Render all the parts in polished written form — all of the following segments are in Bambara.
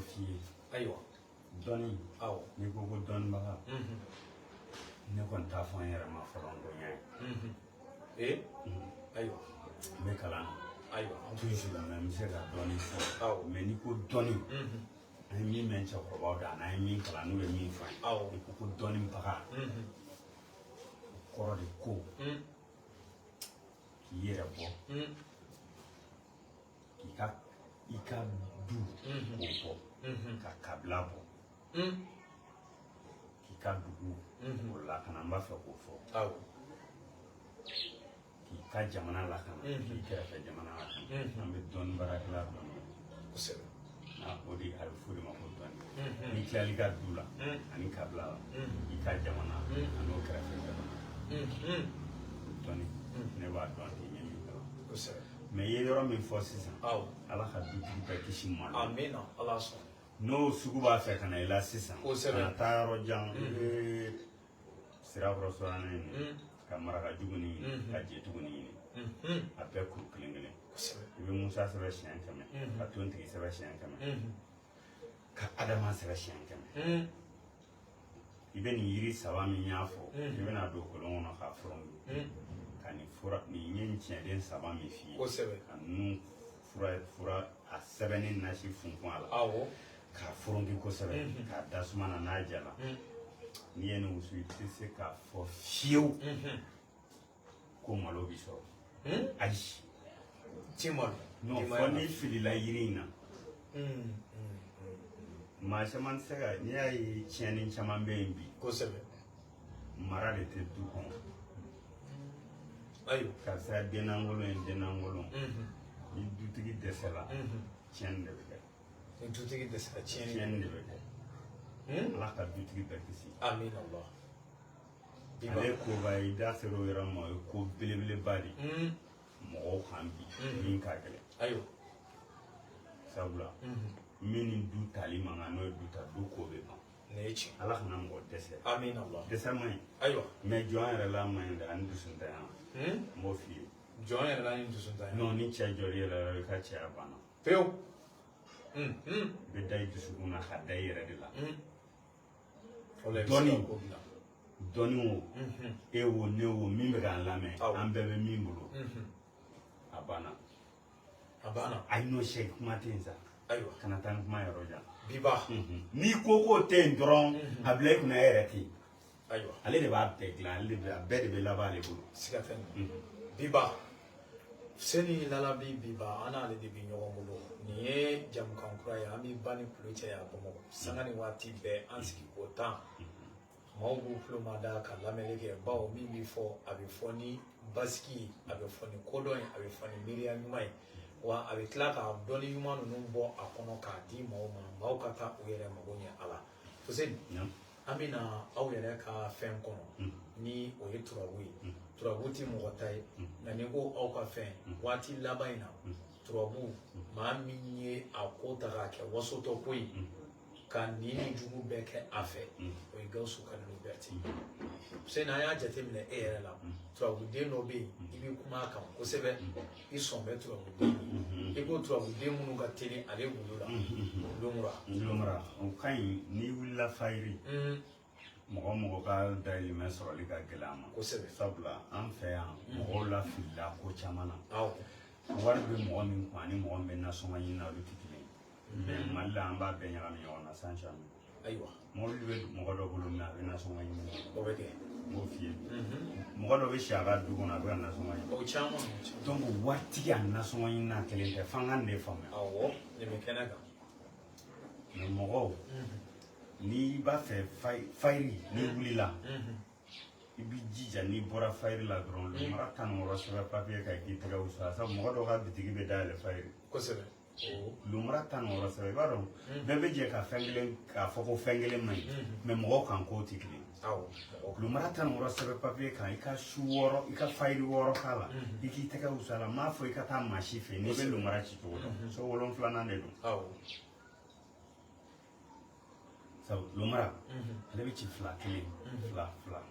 dɔ f'i ye. Ayiwa. Dɔnni. Awɔ. N'i ko ko dɔnnibaga, ne kɔni t'a fɔ n yɛrɛ ma fɔlɔ n ko n y'a ye. Ee, ayiwa. N bɛ kalan na. Ayiwa. Toujours, mais n bɛ se ka dɔɔni fɔ. Awɔ. Mais n'i ko dɔnni, an ye min mɛn cɛkɔrɔbaw da, n'an ye min kalan, n'u ye min fɔ an ye. Awɔ. N'i ko ko dɔnnibaga, o kɔrɔ de ko k'i yɛrɛ bɔ, k'i ka i ka du k'o bɔ, ka kabila bɔ, k'i ka dugu k'o lakana, n b'a fɛ k'o fɔ, k'i ka jamana lakana, k'i kɛrɛfɛ jamana lakana. An bɛ dɔnni baarakɛla dɔn n'o ye. Na o de a bɛ f'o de ma ko dɔnni. N'i tilal'i ka du la ani kabila la, i ka jamana ani o kɛrɛfɛ jamana, dɔnni ne b'a dɔn ten, n ye min kalan. Mais i ye yɔrɔ min fɔ sisan, Ala ka dutigi bɛɛ kisi malo. Amina, Ala sɔn. N'o sugu b'a fɛ ka na i la sisan, kana taa yɔrɔ jan, i bɛ Sirakɔrɔ Sɔrɔnɛ ɲini, ka Marakajugu nin ɲini, ka Jetugu nin ɲini, a bɛɛ kuru kelen kelen. I bɛ Musa sɛbɛn siɲɛ 100, ka Tontigi sɛbɛn siɲɛ 100, ka Adama sɛbɛn siɲɛ 100. I bɛ nin yiri saba min y'a fɔ, i bɛna don kolon kɔnɔ k'a furangu, ka nin fura nin ye, tiɲɛden saba min f'i ye, ka ninnu fura a sɛbɛnni nasi funfun a la, k'a furangi kosɛbɛ, k'a da suma na, n'a jala, n'i ye nin wusu, i tɛ se k'a fɔ fiyewu ko malo b'i sɔrɔ. Ayi. Ti malo. Non, fɔ n'i filila yiri in na. Maa caman tɛ se ka, n'i y'a ye tiɲɛni caman bɛ yen bi, mara de tɛ du kɔnɔ. Karisa ye den lankolon ye, den lankolon. Ni dutigi dɛsɛla, tiɲɛni de bɛ kɛ. Ni dutigi dɛsɛra, tiɲɛni. Tiɲɛni de bɛ kɛ. Ala ka dutigi bɛɛ kisi. Amin Allah. Ale ye koba ye, i da sera o yɔrɔ ma, o ye ko belebeleba de ye mɔgɔw kan bi min ka gɛlɛn. Sabula min ni du tali man kan, n'o ye du ta, du ko bɛ ban. Nin ye tiɲɛ. Ala kana mɔgɔ dɛsɛ. Amin Allah. Dɛsɛ man ɲi. Mais jɔn yɛrɛ la man ɲi dɛ, ani dusutanya. N b'o f'i ye. Jɔn yɛrɛ la ni dusutanya. Non, ni cɛ jɔr'i yɛrɛ la, i ka cɛya banna. Pewu. I bɛ da i dusukun na ka da i yɛrɛ de la. O la i bɛ se ka Dɔnni. ko dilan. Dɔnni o, e wo, ne wo, min bɛ k'an lamɛn, an bɛɛ bɛ min bolo, a banna. A banna. Ayi, n'o sɛ kuma tɛ yen sa. Kana taa ni kuma yɔrɔ jan. Biba. N'i ko k'o tɛ yen dɔrɔn, a bila i kunna, e yɛrɛ tɛ yen. Ale de b'a bɛɛ dilan, ale de bɛ a bɛɛ de bɛ laban ale bolo. Siga tɛ nin na. Biba. Fuseni Lalabi Biba, an n'ale de bɛ ɲɔgɔn bolo. Nin ye jamukan kura ye, an bɛ ba ni kulo cɛ yan Bamakɔ. Sanga ni waati bɛɛ an sigi ko tan. Maaw b'u tulo ma da ka lamɛnni kɛ, bawo min bɛ fɔ, a bɛ fɔ ni basigi ye, a bɛ fɔ ni kodɔn ye, a bɛ fɔ ni miiriya ɲuman ye, wa a bɛ tila ka dɔnni ɲuman ninnu bɔ a kɔnɔ k'a di maaw ma, maaw ka taa u yɛrɛ mago ɲɛ a la. Fuseni, an bɛna aw yɛrɛ ka fɛn kɔnɔ, ni o ye turabu ye. Turabu tɛ mɔgɔ ta ye, nka n'i ko aw ka fɛn, waati laban in na, turabu, maa min ye a ko ta k'a kɛ wasotɔ ko ye, ka nin ni jugu bɛɛ kɛ a fɛ, o ye Gawusu Kalilu Berete. Fuseni, an y'a jateminɛ e yɛrɛ la, turabuden dɔ bɛ yen, i bɛ kuma a kan kosɛbɛ, i sɔn bɛ turabuden ye, i ko turabuden minnu ka teli ale bolo la, Lomura. Lomura, o ka ɲi. N'i wulila fayiri, mɔgɔ mɔgɔ ka dahirimɛ sɔrɔli ka gɛlɛn a ma. Sabula an fɛ yan, mɔgɔw lafilila ko caman na. Wari bɛ mɔgɔ min kun ani mɔgɔ min bɛ nasɔngɔ ɲini na, olu tɛ kelen ye. Mais Mali la, an b'a bɛɛ ɲagami ɲɔgɔn na sans jamais. Mobili bɛ mɔgɔ dɔ bolo, mais a bɛ nasɔngɔ ɲini na. O bɛ kɛ. N b'o f'i ye. Mɔgɔ dɔ bɛ si a ka du kɔnɔ, a bɛ ka nasɔngɔ ɲini. O caman, o caman. Donc waritigi a nasɔngɔ ɲini na kelen tɛ, f'an ka nin de faamuya. Awɔ, nin bɛ kɛnɛ kan. Mais mɔgɔw, n'i b'a fɛ fayiri, n'i wulila, i b'i jija, n'i bɔra fayiri la dɔrɔn, lomara 16 sɛbɛn papiye kan, k'i tɛgɛ wusu a. Sabu mɔgɔ dɔw ka bitigi bɛ dayɛlɛ fayiri. Lomara 16 sɛbɛn, i b'a dɔn bɛɛ bɛ jɛ ka fɛn kelen k'a fɔ ko fɛn kelen man ɲi, mais mɔgɔw kan k'o tɛ kelen ye. Lomara 16 sɛbɛn papiye kan, i ka su wɔɔrɔ, i ka fayiri wɔɔrɔ k'a la, i k'i tɛgɛ wusu a la. N m'a fɔ i ka taa maa si fɛ yen, n'i bɛ lomara ci cogo dɔn, so wolonfilanan de don. Sabu lomara, ale bɛ ci fila kelen fila fila.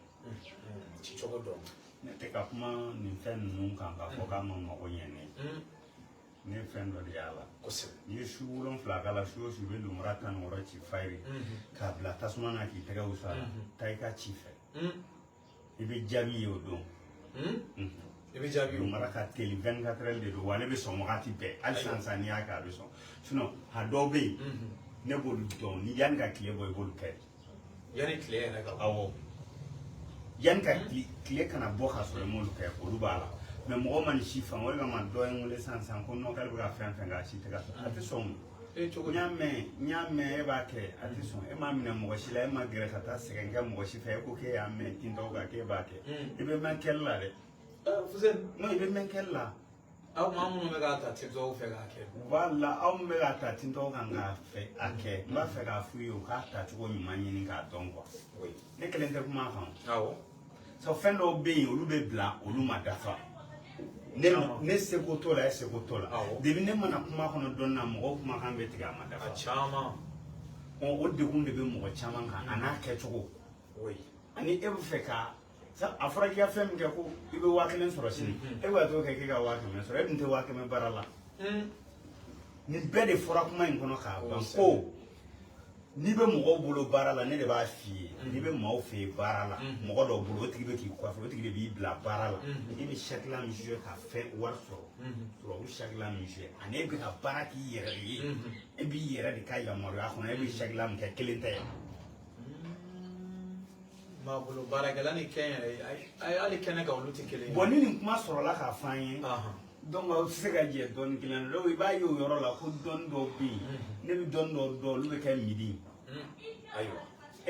Ci cogo dɔn. Ne tɛ ka kuma nin fɛn ninnu kan k'a fɔ k'a ma mago ɲɛ ne ye. Ne ye fɛn dɔ de y'a la. Kosɛbɛ. N'i ye su 7 k'a la, su o su i bɛ lumura 16 ci fayiri k'a bila tasuma na k'i tɛgɛ wusu a la, taa i ka ci fɛ, i bɛ jaabi ye o don. I bɛ jaabi o. Lumara ka teli, 24 heures de don, wa ale bɛ sɔn wagati bɛɛ. Hali sisan sisan n'i y'a kɛ, a bɛ sɔn. Sinon a dɔw bɛ yen, ne b'olu dɔn, ni yanni ka tile bɔ i b'olu kɛ. Yanni tile yɛrɛ ka bɔ. Awɔ, yanni ka tile kana bɔ ka sɔrɔ i m'olu kɛ, olu b'a la. Mais mɔgɔ ma nin si faamu, o de kama dɔ ye n wele sisan sisan ko non, k'ale bɛ ka fɛn fɛn kɛ, a si tɛ ka sɔn, a tɛ sɔn o. E cogo N di? y'a mɛn, n y'a mɛn, e b'a kɛ, a tɛ sɔn. E m'a minɛ mɔgɔ si la, e ma gɛrɛ ka taa sɛgɛn kɛ mɔgɔ si fɛ, e ko k'e y'a mɛn tintɔw kan k'e b'a kɛ. I bɛ mɛn kɛli la dɛ. Fuseni. Non, i bɛ mɛn kɛli la. Aw maa minnu bɛ k'a ta TikTok fɛ k'a kɛ. U b'a la, aw min bɛ k'a ta tintɔw kan k'a fɛ a kɛ, n b'a fɛ k'a f'u ye u k'a tacogo ɲuman ɲini k'a dɔn quoi. Oui. Ne kelen tɛ kuma kan. Awɔ. Sabu fɛn dɔw bɛ yen, olu bɛ bila, olu ma dafa. Ne Caman. ne seko t'o la, e seko t'o la. Awɔ. Depuis ne mana kuma kɔnɔ dɔɔni na, mɔgɔw kumakan bɛ tigɛ, a ma A dafa. caman. O degun de bɛ mɔgɔ caman kan, a n'a kɛcogo. Oui. Ani e bɛ fɛ ka a fɔra k'i ka fɛn min kɛ ko i bɛ 1000 sɔrɔ sini, e bɛ ka t'o kɛ k'e ka 500 sɔrɔ, e dun tɛ 500 baara la. Nin bɛɛ de fɔra kuma in kɔnɔ k'a ban ko n'i bɛ mɔgɔw bolo baara la, ne de b'a f'i ye, n'i bɛ maaw fɛ yen baara la, mɔgɔ dɔw bolo, o tigi bɛ k'i kɔfɛ, o tigi de b'i bila baara la. E bɛ sakila min jouer ka fɛn wari sɔrɔ, tubabu sakila min jouer, ani e bɛ ka baara k'i yɛrɛ de ye, e b'i yɛrɛ de ka yamaruya kɔnɔ, e bɛ sakila min kɛ, kelen tɛ. Maa bolo baarakɛla ni kɛn yɛrɛ ye, ayi, hali kɛnɛ kan olu tɛ kelen ye. Bon, ni nin kuma sɔrɔla k'a f'an ye, donc aw tɛ se ka jɛ dɔɔni kelen na. Donc i b'a ye o yɔrɔ la ko dɔɔni dɔw bɛ yen, ne bɛ dɔɔni dɔw dɔn, olu bɛ kɛ midi. Ayiwa.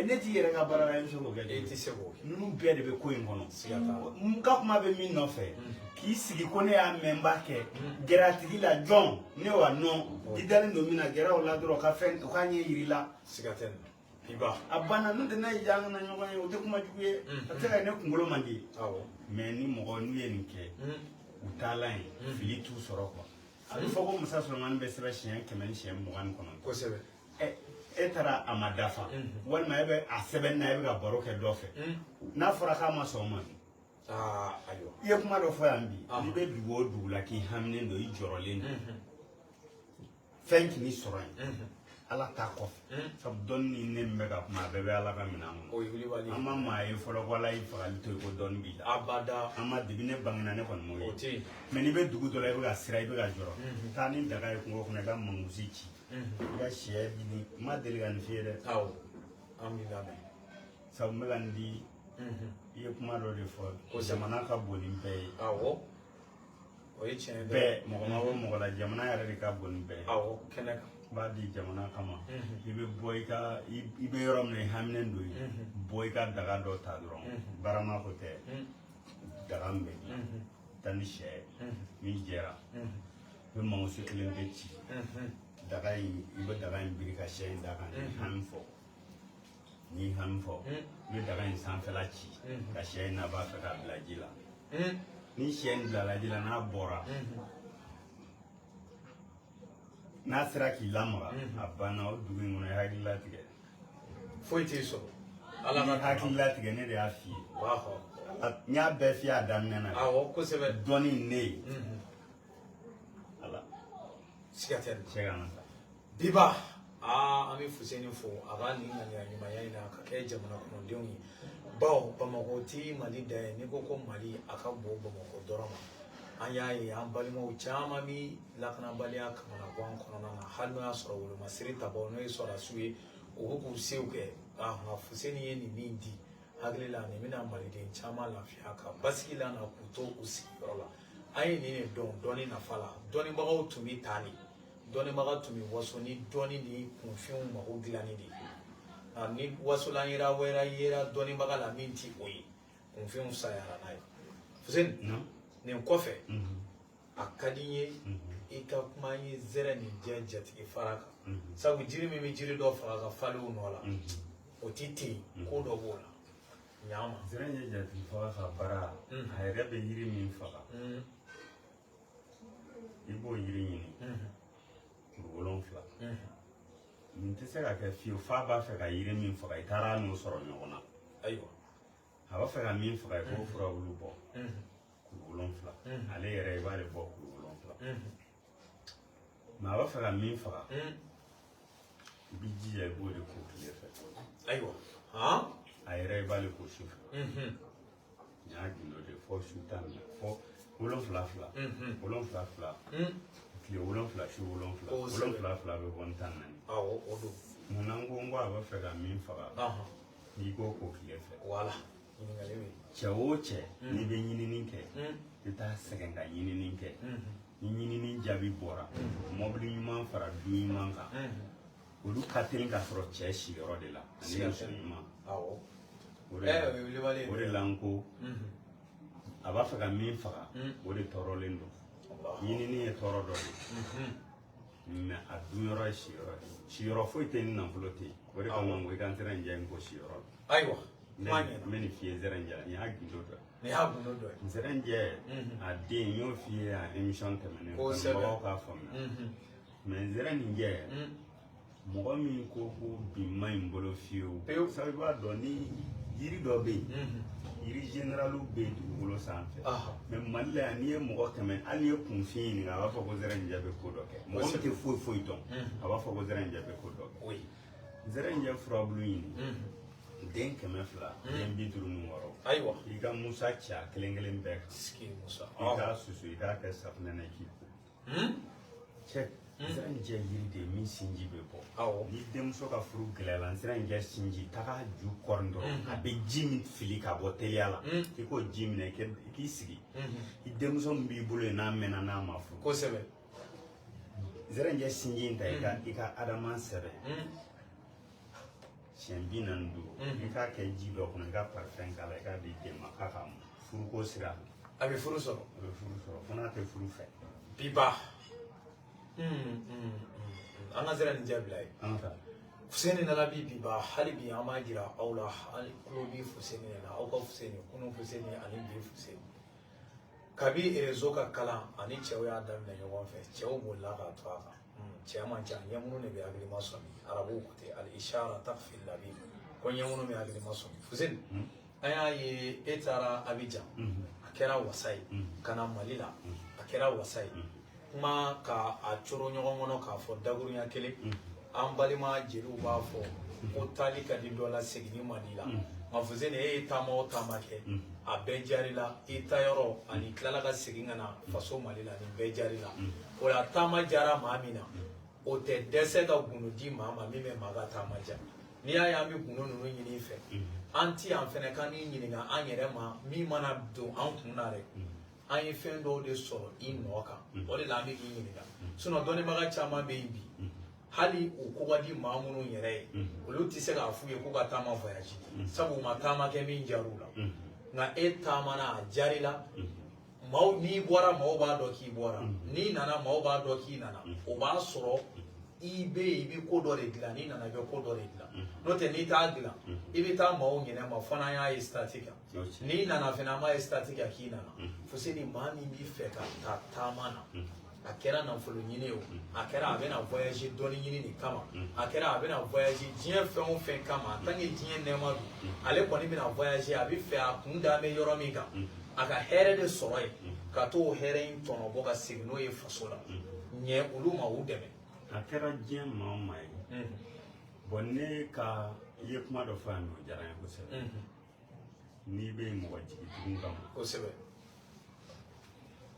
Ne t'i yɛrɛ ka baara la, e bɛ se k'o kɛ. E tɛ se k'o kɛ. Ninnu bɛɛ de bɛ ko in kɔnɔ. Siga t'a la. N ka kuma bɛ min nɔfɛ, k'i sigi ko ne y'a mɛn n b'a kɛ, gɛrɛ a tigi la jɔn ne wa nɔ i dalen don min na, gɛrɛ o la dɔrɔn, o ka fɛn o k'a ɲɛ yir'i la. Siga tɛ nin na. Biba. A banna, n'o tɛ n'a y'i diya an kana ɲɔgɔn ye, o tɛ kuma jugu ye, a tɛ se ka kɛ ne kunkolo man di. Awɔ. Mais ni mɔgɔ n'u ye nin kɛ, u taalan ye, fili t'u sɔrɔ quoi. A bɛ fɔ ko Musa Solomani bɛ sɛbɛn siɲɛ 100 ni siɲɛ 29. Kosɛbɛ. E taara a ma dafa, walima e bɛ a sɛbɛn na, e bɛ ka baro kɛ dɔ fɛ, n'a fɔra k'a ma sɔn o ma. Ayiwa. I ye kuma dɔ fɔ yan bi, n'i bɛ dugu o dugu la k'i haminen don, i jɔrɔlen don, fɛn k'i sɔrɔ yen, Ala t'a kɔfɛ, sabu dɔnni ni ne min bɛ ka kuma, a bɛɛ bɛ Ala ka minɛn kɔnɔ. O ye wulibali. An ma maa ye fɔlɔ ko Ala y'i fagali to yen ko dɔnni b'i la. Abada. An ma, depi ne bangena ne kɔni m'o O ye. tɛ yen. Mais n'i bɛ dugu dɔ la, i bɛ ka siran, i bɛ ka jɔrɔ, taa ni daga ye kungo kɔnɔ, i ka mangosi ci, i ka sɛ ɲini. N ma deli ka nin f'i ye dɛ. Awɔ. An b'i lamɛn. Sabu n bɛ ka nin di, i ye kuma dɔ de fɔ, jamana ka bon ni bɛɛ ye. Awɔ. O ye tiɲɛ ye dɛ. Bɛɛ, mɔgɔ ma bɔ mɔgɔ la, jamana yɛrɛ de ka bon ni bɛɛ ye. Awɔ, kɛnɛ kan. N b'a di jamana kama. I bɛ bɔ i ka, i bɛ yɔrɔ min na, i haminen don yen, bɔ i ka daga dɔ ta dɔrɔn, barama ko tɛ, daga min bɛ dilan, taa ni sɛ ye, n'i jɛra, i bɛ mangosi kelen bɛ ci, daga in, i bɛ daga in biri ka sɛ in da kan, n'i hami fɔ, n'i hami fɔ, i bɛ daga in sanfɛla ci ka sɛ in n'a b'a fɛ k'a bila ji la. Ni sɛ in bilala ji la, n'a bɔra, n'a sera k'i lamaga, a banna. O dugu in kɔnɔ, i hakili latigɛ. Foyi t'i sɔrɔ. Ala ka hakili latigɛ, ne de y'a f'i ye. N y'a bɛɛ f'i ye a daminɛ na. Awɔ, kosɛbɛ. Dɔnni ne ye. Ala. Siga tɛ nin na. Cɛ kana taa. Biba, an bɛ Fuseni fo a ka nin ŋaniya ɲumanya in na ka kɛ jamana kɔnɔdenw ye. Bawo Bamakɔ ti Mali da ye, n'i ko ko Mali a ka bon Bamakɔ dɔrɔn ma. An y'a ye an balimaw caman bi lakanabaliya kamanagan kɔnɔna na, hali n'o y'a sɔrɔ wolomasiri tabaw n'o ye sɔrɔdasiw ye, u bɛ k'u sew kɛ. Nka Fuseni ye nin min di, hakili la nin bɛna maliden caman lafiya ka basigi la na k'u to u sigiyɔrɔ la. An ye nin de dɔn dɔnni nafa la. Dɔnnibagaw tun bɛ taa de, dɔnnibaga tun bɛ waso ni dɔnni ni kunfinw mago dilanni de ye. Nka ni wasolan yera wɛrɛ yera dɔnnibaga la min ti o ye, kunfinw sayara n'a ye. Fuseni, nin kɔfɛ a ka di n ye i ka kuma n ye zɛrɛ ni jɛ jatigi fara kan, sabu jiri min bɛ jiri dɔ faga ka falen o nɔ la, o ti ten, ko dɔ b'o la. Ɲa ma. Zɛrɛ ye jatigi faga ka baara, a yɛrɛ bɛ yiri min faga, i b'o yiri ɲini kuru 7. Nin tɛ se ka kɛ fiyewu f'a b'a fɛ ka yiri min faga, i taara n'o sɔrɔ ɲɔgɔn na. Ayiwa. A b'a fɛ ka min faga, i k'o furabulu bɔ kuru 7. Ale yɛrɛ, i b'ale bɔ kuru 7. Mais a b'a fɛ ka min faga, i b'i jija i b'o de ko tile fɛ. Ayiwa, han. A yɛrɛ i b'ale ko su fɛ. Nin y'a gundo de ye fɔ su tan na fɔ 7 fila, 7 fila, tile 7, su 7, 7 fila bɛ bɔ ni 14. Awɔ, o don. Munna n ko a b'a fɛ ka min faga, n'i ko ko tile fɛ. Voilà, ɲininkali bɛ yen. Cɛ o cɛ, n'i bɛ ɲinini kɛ, i t'a sɛgɛn ka ɲinini kɛ. Ni ɲinini jaabi bɔra, mɔbili ɲuman fara du ɲuman kan, olu ka teli ka sɔrɔ cɛ siyɔrɔ de la ani muso ɲuman. Awɔ. O de la n ko a b'a fɛ ka min faga, o de tɔɔrɔlen don. Ɲinini ye tɔɔrɔ dɔ de ye, mais a dunyɔrɔ ye siyɔrɔ ye. Siyɔrɔ foyi tɛ ni nafolo tɛ yen. O de kama n ko i ka n zɛrɛnjɛ n ko siyɔrɔ la. Ayiwa, kuma ɲɛna. N bɛ nin f'i ye zɛrɛnjɛ la, nin y'a gundo dɔ ye. Nin y'a gundo dɔ ye. Zɛrɛnjɛ a den, n y'o f'i ye a émission tɛmɛnen, kanubagaw k'a faamuya. Mais zɛrɛnjɛ, mɔgɔ min ko ko bi ma ɲi n bolo fiyewu, sabu i b'a dɔn ni yiri dɔ bɛ yen, yiri généralu bɛ yen dugukolo sanfɛ. Mais Mali la yan, n'i ye mɔgɔ 100, hali n'i ye kunfin ɲininka, a b'a fɔ ko zɛrɛnjɛ bɛ ko dɔ kɛ. Mɔgɔ min tɛ foyi foyi dɔn, a b'a fɔ ko zɛrɛnjɛ bɛ ko dɔ kɛ. Zɛrɛnjɛ furabulu ɲini, den 200, den 56. Ayiwa. I ka musa ci a kelen kelen bɛɛ kan. I k'a susu, i k'a kɛ safunɛ na, i k'i ko. Cɛ, zɛrɛnjɛ yiri de ye min sinji bɛ bɔ. Ni denmuso ka furu gɛlɛyara, zɛrɛnjɛ sinji taga ju kɔri dɔrɔn, a bɛ ji min fili ka bɔ teliya la, i k'o ji minɛ i k'i sigi. I denmuso min b'i bolo yen n'a mɛnna n'a ma furu. Kosɛbɛ. Zɛrɛnjɛ sinji in ta, i ka adama sɛbɛn siɲɛ 45, i k'a kɛ ji dɔ kɔnɔ, i ka parfum k'a la, i k'a di den ma k'a ka furuko sira. A bɛ furu sɔrɔ. A bɛ furu sɔrɔ fo n'a tɛ furu fɛ. Biba. An ka zɛrɛnjɛ bila yen. Fuseni nana bi biba, hali bi an b'a jira aw la, hali tulo bi Fuseni de la, aw ka Fuseni, kunun Fuseni ani bi Fuseni. Kabi réseau ka kalan ani cɛw y'a daminɛ ɲɔgɔn fɛ, cɛw bolila k'a to a kan. Cɛ man ca, ɲɛmunu de bɛ hakilima sɔmi, arabuw ko ten, al ishara takfi labib, ko ɲɛmunu bɛ hakilima sɔmi. Fuseni, an y'a ye e taara Abidjan, a kɛra wasa ye, ka na Mali la, a kɛra wasa ye. Kuma ka a coro ɲɔgɔn kɔnɔ k'a fɔ dakurunya kelen, an balima jeliw b'a fɔ ko taali ka di dɔ la, seginni man di la. Nka Fuseni, e ye taama o taama kɛ, a bɛɛ jar'i la, i taayɔrɔ ani tilala ka segin ka na faso Mali la, nin bɛɛ jar'i la. O la taama jara maa min na, o tɛ dɛsɛ ka gundo di maa ma min bɛ maa ka taama ja. N'i y'a ye an bɛ gundo ninnu ɲini i fɛ, an ti yan fɛnɛ k'an n'i ɲininka an yɛrɛ ma min mana don an kun na dɛ. An ye fɛn dɔw de sɔrɔ i nɔ kan, o de la an bɛ k'i ɲininka. Sinon dɔnnibaga caman bɛ yen bi, hali u ko ka di maa minnu yɛrɛ ye, olu tɛ se k'a f'u ye k'u ka taama voyage, sabu u ma taama kɛ min jar'u la. Nka e taamana a jar'i la, maaw n'i bɔra maaw b'a dɔn k'i bɔra, n'i nana maaw b'a dɔn k'i nana. O b'a sɔrɔ i bɛ yen, i bɛ ko dɔ de dilan, n'i nana i bɛ ko dɔ de dilan. N'o tɛ n'i t'a dilan, i bɛ taa maaw ɲinɛ ma fo n'an y'a ye statut kan. N'i nana fɛnɛ an b'a ye statut kan k'i nana. Fuseni, maa min b'i fɛ ka taa taama na, a kɛra nafolo ɲini ye o, a kɛra a bɛna voyage dɔɔni ɲini de kama, a kɛra a bɛna voyage diɲɛ fɛn o fɛn kama, en tant que diɲɛ nɛɛma don, ale kɔni bɛna voyage, a bɛ fɛ a kun da bɛ yɔrɔ min kan, a ka hɛrɛ de sɔrɔ yen, ka t'o hɛrɛ in tɔnɔ bɔ ka segin n'o ye faso la, ɲɛ olu ma u dɛmɛ. A kɛra diɲɛ maa o maa ye. Bon, ne ka i ye kuma dɔ fɔ yan nɔ, o diyara n ye kosɛbɛ. N'i bɛ mɔgɔ jigi tugun kama. Kosɛbɛ.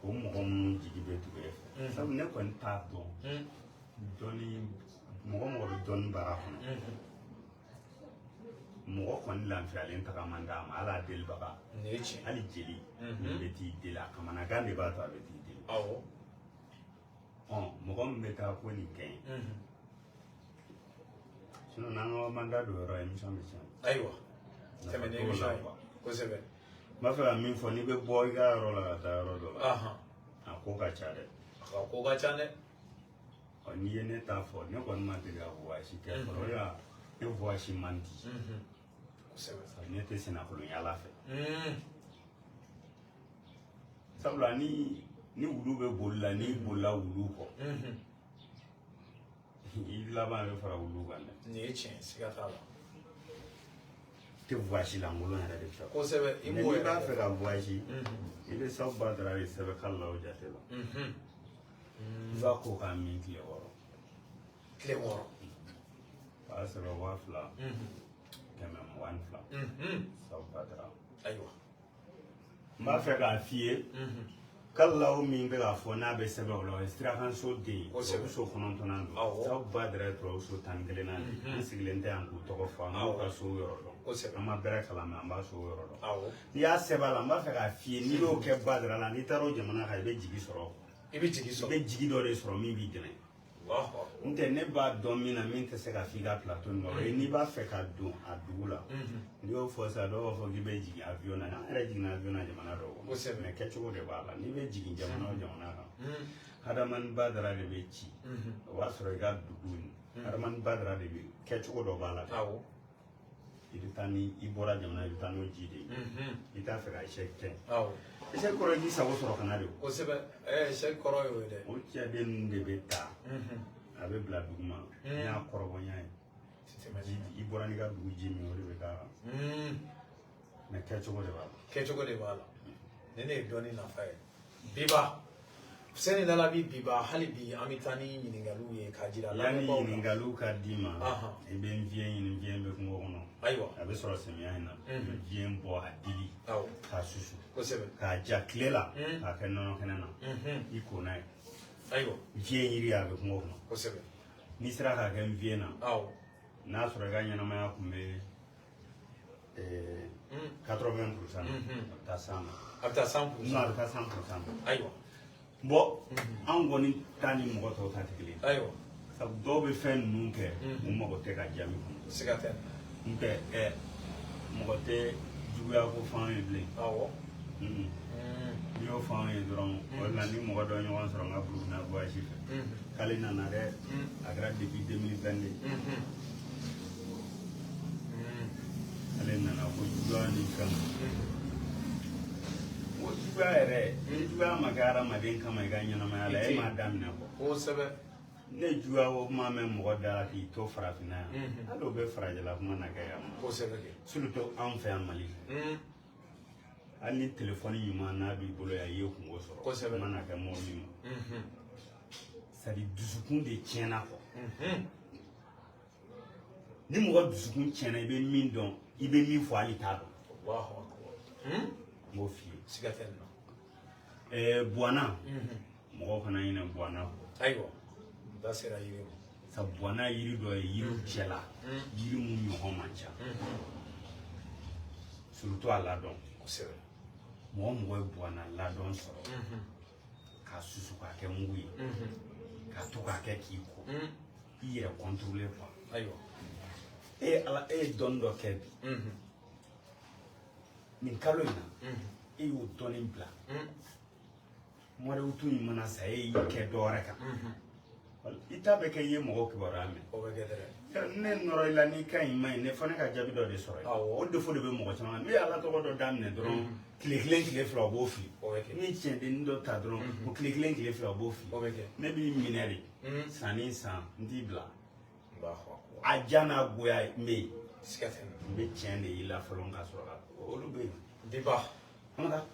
O mɔgɔ minnu jigi bɛ tugu e fɛ. Sabu ne kɔni t'a dɔn. Dɔnni, mɔgɔ mɔgɔ bɛ dɔnni baara kɔnɔ. Mɔgɔ kɔni lafiyalen taga man d'a ma, hali a delibaga. Nin ye tiɲɛ. Hali jeli. Nin bɛ t'i deli, a kamanagan de b'a to a bɛ t'i deli. Awɔ. Mɔgɔ min bɛ taa ko nin kɛ yen. Sinon n'an ka man da don yɔrɔ émission bɛ tiɲɛ. Ayiwa. Tɛmɛ ni émission ye. Kosɛbɛ. N b'a fɛ ka min fɔ, n'i bɛ bɔ i ka yɔrɔ la ka taa yɔrɔ dɔ la. A ko ka ca dɛ. A ko ka ca dɛ. N'i ye ne ta fɔ, ne kɔni ma deli ka voyage kɛ fɔlɔ. O de la ne voyage man di. Kosɛbɛ. Ne tɛ sennakolon yaala fɛ. Sabula ni wulu bɛ boli la, n'i bolila wulu kɔ, i laban bɛ fara wulu kan dɛ. Nin ye tiɲɛ, siga t'a la. Tɛ voyage lankolon yɛrɛ de fɛ. Kosɛbɛ, i b'o yɛrɛ. N'i b'a fɛ ka voyage, i bɛ sabu ba dara de sɛbɛn k'a la o jate la. I b'a ko k'a min tile 6. Tile 6. O y'a sɔrɔ 2122. Sabu Badara. Ayiwa. N b'a fɛ k'a f'i ye. Kalaw min bɛ k'a fɔ n'a bɛ sɛbɛn o la, o ye sirakanso den ye. Tubabuso 9nan don. Sabu Badara ye tubabuso 11nan de ye. An sigilen tɛ yan k'u tɔgɔ fɔ, an b'u ka so yɔrɔ dɔn. An ma bɛrɛ kalan mɛ an b'a so yɔrɔ dɔn. N'i y'a sɛbɛn a la, n b'a fɛ k'a f'i ye, n'i y'o kɛ Badara la, n'i taara o jamana kan, i bɛ jigi sɔrɔ. I bɛ jigi sɔrɔ. I bɛ jigi dɔ de sɔrɔ min b'i dɛmɛ. N tɛ ne b'a dɔn min na, min tɛ se ka f'i ka plateau nin kan, o ye n'i b'a fɛ ka don a dugu la. N'i y'o fɔ sisan, dɔw b'a fɔ k'i bɛ jigin avion na. An yɛrɛ jiginna avion na jamana dɔw kɔnɔ. Mais kɛcogo de b'a la. N'i bɛ jigin jamana o jamana kan, Hadamani Badara de bɛ ci. O b'a sɔrɔ i ka dugu in, Hadamani Badara de bɛ, kɛcogo dɔ b'a la. I bɛ taa ni i bɔra jamana, i bɛ taa n'o ji de ye. I t'a fɛ ka échec kɛ. Échec kɔrɔ ye k'i sago sɔrɔ ka na de. Kosɛbɛ. Échec kɔrɔ y'o ye dɛ. O cɛden ninnu de bɛ ta. A bɛ bila duguma. N'i y'a kɔrɔbɔ n y'a ye. I bɔra n'i ka dugu ji min, o de bɛ k'a la. Mais kɛcogo de b'a la. Kɛcogo de b'a la. Ni ne ye dɔnni nafa ye. Biba. Fuseni Lalabi Biba, hali bi an bɛ taa ni ɲininkaliw ye k'a jira lamɛnbaaw la. Yanni ɲininkaliw ka d'i ma, i bɛ nfiɲɛ ɲini, nfiɲɛ bɛ kungo kɔnɔ. Ayiwa. A bɛ sɔrɔ samiya in na. I bɛ nfiɲɛ bɔ a dili. K'a susu. Kosɛbɛ. K'a ja tile la. K'a kɛ nɔnɔ kɛnɛ na. I ko n'a ye. Ayiwa. Nfiɲɛ yiri a bɛ kungo kɔnɔ. Kosɛbɛ. N'i sera k'a kɛ nfiɲɛ na. N'a sɔrɔ i ka ɲɛnamaya tun bɛ 80%. A bɛ taa 100 ma. A bɛ taa 100%. Non, a bɛ taa 100% ma. Ayiwa. Bon, an kɔni ta ni mɔgɔ tɔw ta tɛ kelen ye. Ayiwa. Sabu dɔw bɛ fɛn ninnu kɛ, u mago tɛ ka jaabi kɔnɔ. Siga tɛ. N tɛ mɔgɔ tɛ juguya ko f'an ye bilen. Awɔ. N'i y'o f'an ye dɔrɔn, o de la ni mɔgɔ dɔ ɲɔgɔn sɔrɔ n ka Burukina voyage fɛ. K'ale nana dɛ, a kɛra depuis 2022. Ale nana ko juguya ni fɛnw. O juguya yɛrɛ, ni juguya ma kɛ hadamaden kama i ka ɲɛnamaya la, e m'a daminɛ kɔ. Kosɛbɛ. Ne juguya ko kuma mɛn mɔgɔ da la k'i to farafinna yan. Hali o bɛ farajɛla kuma na kɛ yan. Kosɛbɛ kɛ. Surtout anw fɛ yan Mali fɛ. Hali ni telefɔni ɲuman n'a b'i bolo yan, i ye kungo sɔrɔ. Kosɛbɛ. Kuma na kɛ mɔgɔ min ma. C'est à dire dusukun de tiɲɛna kɔ. Ni mɔgɔ dusukun tiɲɛna, i bɛ min dɔn, i bɛ min fɔ hali t'a dɔn. Allahu akbar. N b'o f'i ye. Siga tɛ nin na. Buwana. Mɔgɔw kana ɲinɛ buwana kɔ. Ayiwa. Da sera yiri ma. Sabu buwana yiri dɔ ye yiriw cɛla. Yiri mun ɲɔgɔn man ca. Surtout a ladɔn. Kosɛbɛ. Mɔgɔ mɔgɔ ye buwana ladɔn sɔrɔ. K'a susu k'a kɛ mugu ye. K'a to k'a kɛ k'i ko. I yɛrɛ contrôler quoi. Ayiwa. E ala, e ye dɔnni dɔ kɛ bi. Nin kalo in na, e y'o dɔnni bila. Mois d'août in mana sa, e y'i kɛ dɔ wɛrɛ kan. I ta bɛ kɛ i ye mɔgɔw kibaruya mɛn. O bɛ kɛ dɛ. Ne nɔrɔ i la n'i ka ɲi ma ɲi, ne fɔ ne ka jaabi dɔ de sɔrɔ yen. O défaut de bɛ mɔgɔ caman na. N'u ye ala tɔgɔ dɔ daminɛ dɔrɔn, tile kelen tile fila o b'o fili. N'u ye tiɲɛdennin dɔ ta dɔrɔn, o tile kelen tile fila o b'o fili. O bɛ kɛ. Ne b'i minɛ de. San ni san, n t'i bila. A ja n'a goya n bɛ yen. Siga tɛ nin na. N bɛ tiɲɛ de y'i la fɔlɔ ka sɔrɔ ka olu bɛ yen. Biba. An ka taa.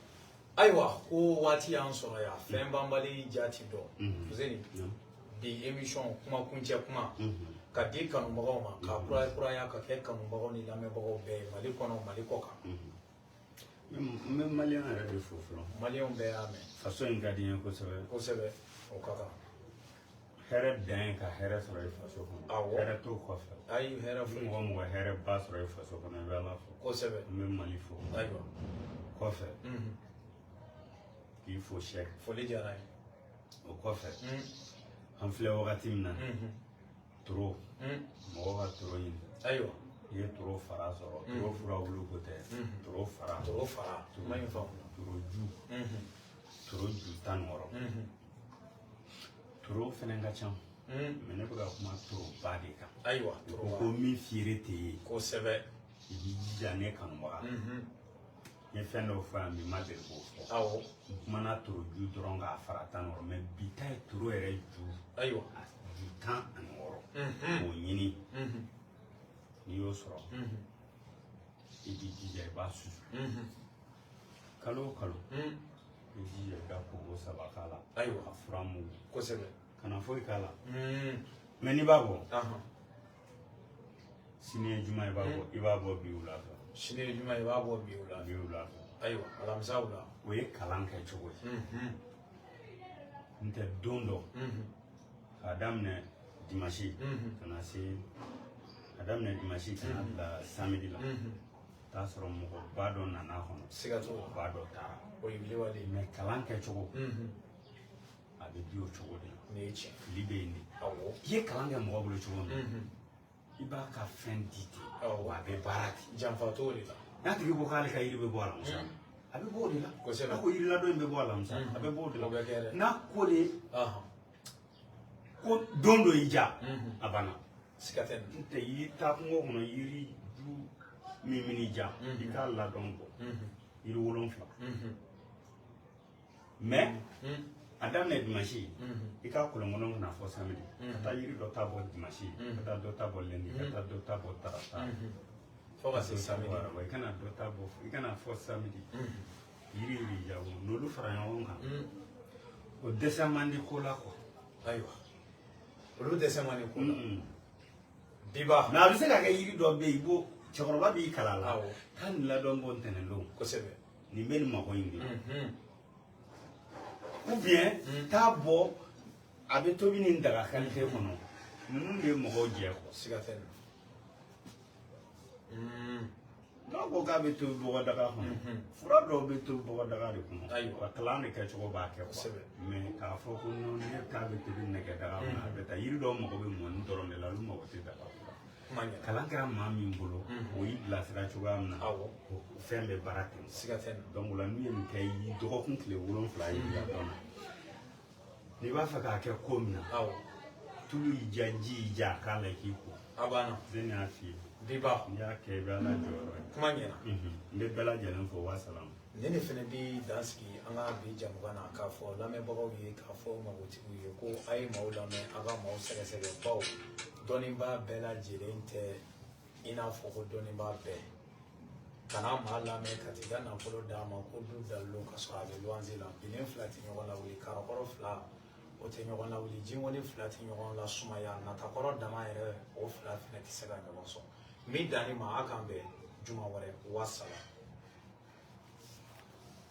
Ayiwa, ko waati y'an sɔrɔ yan, fɛn banbali jaati dɔn. Fuseni, bi émission kuma kuncɛ kuma ka di kanubagaw ma, k'a kura kuraya ka kɛ kanubagaw ni lamɛnbagaw bɛɛ ye Mali kɔnɔ, Mali kɔ kan. N bɛ maliyɛn yɛrɛ de fo fɔlɔ. Maliyɛnw bɛɛ y'a mɛn. Faso in ka di n ye kosɛbɛ. Kosɛbɛ, o ka kan. Hɛrɛ dan ye ka hɛrɛ sɔrɔ i faso kɔnɔ. Awɔ. Hɛrɛ t'o kɔfɛ. Ayi, hɛrɛ foyi. Mɔgɔ mɔgɔ hɛrɛ ba sɔrɔ i faso kɔnɔ, i bɛ Ala fo. Kosɛbɛ. N bɛ Mali fo. Ayiwa. Kɔfɛ. K'i fo Sɛki. Foli diyara n ye. O kɔfɛ. An filɛ wagati min na. Toro. Mɔgɔw ka toro ɲini. Ayiwa. I ye toro fara sɔrɔ. Toro furabulu ko tɛ. Toro fara. Toro fara. Kuma in faamu. Toro ju. Toro ju 16. Toro fɛnɛ ka ca. Mais ne bɛ ka kuma toroba de kan. Ayiwa. Toroba. Ko min feere tɛ ye. Kosɛbɛ. I b'i jija ne kanubaga. N ye fɛn dɔw fɔ yan bi, n ma deli k'o fɔ. Awɔ. N kumana toro ju dɔrɔn k'a fara 16, mais bi ta ye toro yɛrɛ ju. Ayiwa. A ju 16. K'o ɲini. N'i y'o sɔrɔ. I b'i jija i b'a susu. Kalo o kalo. I I jija i ka koko 3 k'a la. Ayiwa. Ka fura mugu. Kosɛbɛ. Kana foyi k'a la. Mais n'i b'a bɔ. Sini ye juma ye, i b'a bɔ, i b'a bɔ bi wula fɛ. Sini ye juma ye, i b'a bɔ bi wula fɛ. Bi wula fɛ. Ayiwa, alamisa wula. O ye kalan kɛ cogo ye. N tɛ don dɔ. K'a daminɛ dimanche. Ka na se, k'a daminɛ dimanche ka na bila samedi la. T'a sɔrɔ mɔgɔba dɔ nana a kɔnɔ. Siga t'o la. Mɔgɔba dɔ taara. O ye wiliwale ye. Mais kalan kɛcogo. A bɛ di o cogo de la. Nin ye tiɲɛ. Fili bɛ yen de. Awɔ. I ye kalan kɛ mɔgɔ bolo cogo min. I b'a ka fɛn di ten. Awɔ. Wa a bɛ baara ten. Janfa t'o de la. N'a tigi ko k'ale ka yiri bɛ bɔ alamisa. A bɛ bɔ o de la. Kosɛbɛ. N'a ko yiriladɔn in bɛ bɔ alamisa. A bɛ bɔ o de la. O bɛ kɛ dɛ. N'a ko de ko don dɔ y'i diya. A banna. Siga tɛ nin. N tɛ yiri taa kungo kɔnɔ yiri ju min bɛ diya. I k'a ladɔn bɔ. Yiri 7. Mais a daminɛ dimanche. I ka kolonkolon kana fɔ samedi. Ka taa yiri dɔ ta bɔ dimanche. Ka taa dɔ ta bɔ lundi. Ka taa dɔ ta bɔ tarata. Fo ka se samedi. I kana dɔ ta bɔ, i kana fɔ samedi. Yiri yiri jago n'olu fara ɲɔgɔn kan. O dɛsɛ man di ko la quoi. Ayiwa. Olu dɛsɛ man di ko la. Biba. Mais a bɛ se ka kɛ yiri dɔ bɛ yen, i b'o cɛkɔrɔba b'i kalan la. Awɔ. Taa nin ladɔn bɔ ntɛnɛn don. Kosɛbɛ. Nin bɛ nin mago in dilan. Ou bien taa bɔ a bɛ tobi nin daga qualité kɔnɔ. Ninnu de ye mɔgɔw jɛ quoi. Siga tɛ nin. N'a ko k'a bɛ tobi bɔgɔdaga kɔnɔ, fura dɔw bɛ tobi bɔgɔdaga de kɔnɔ. Ayiwa. Wa kalan de kɛcogo b'a kɛ quoi. Kosɛbɛ. Mais k'a fɔ ko non ne k'a bɛ tobi nɛgɛdaga kɔnɔ, a bɛ taa yiri dɔw mago bɛ mɔni dɔrɔn de la, olu mago tɛ daga kɔnɔ. Kuma ɲɛna. Kalan kɛra maa min bolo, o y'i bilasira cogoya min na, Awɔ. o fɛn bɛ baara ten. Siga tɛ nin. Donc o la n'u ye nin kɛ i dɔgɔkun tile 7 yiri la dɔn na. N'i b'a fɛ k'a kɛ ko min na, Awɔ. tulu y'i diya, ji y'i diya, a k'a la i k'i ko. A banna. Ne y'a f'i ye. Biba. N'i y'a kɛ i bɛ Ala jɔyɔrɔ ye. Kuma ɲɛna. N bɛ bɛɛ lajɛlen fo wa salam. Ne de fana bi dan sigi an ka bi jamukan na k'a fɔ lamɛnbagaw ye, k'a fɔ magotigiw ye ko a ye maaw lamɛn, a ka maaw sɛgɛsɛgɛ, baw dɔnnibaa bɛɛ lajɛlen tɛ i n'a fɔ ko dɔnnibaa bɛɛ. Kana maa lamɛn ka t'i ka nafolo d'a ma ko du dalilu ka sɔrɔ a bɛ luwanze la. Bilen 2 tɛ ɲɔgɔn lawuli, karakɔrɔ 2 o tɛ ɲɔgɔn lawuli, jingɔni 2 tɛ ɲɔgɔn lasumaya, natakɔrɔ dama yɛrɛ o 2 fana tɛ se ka ɲɔgɔn sɔn. N bɛ dan nin ma, a k'an bɛn juma wɛrɛ, wa salam.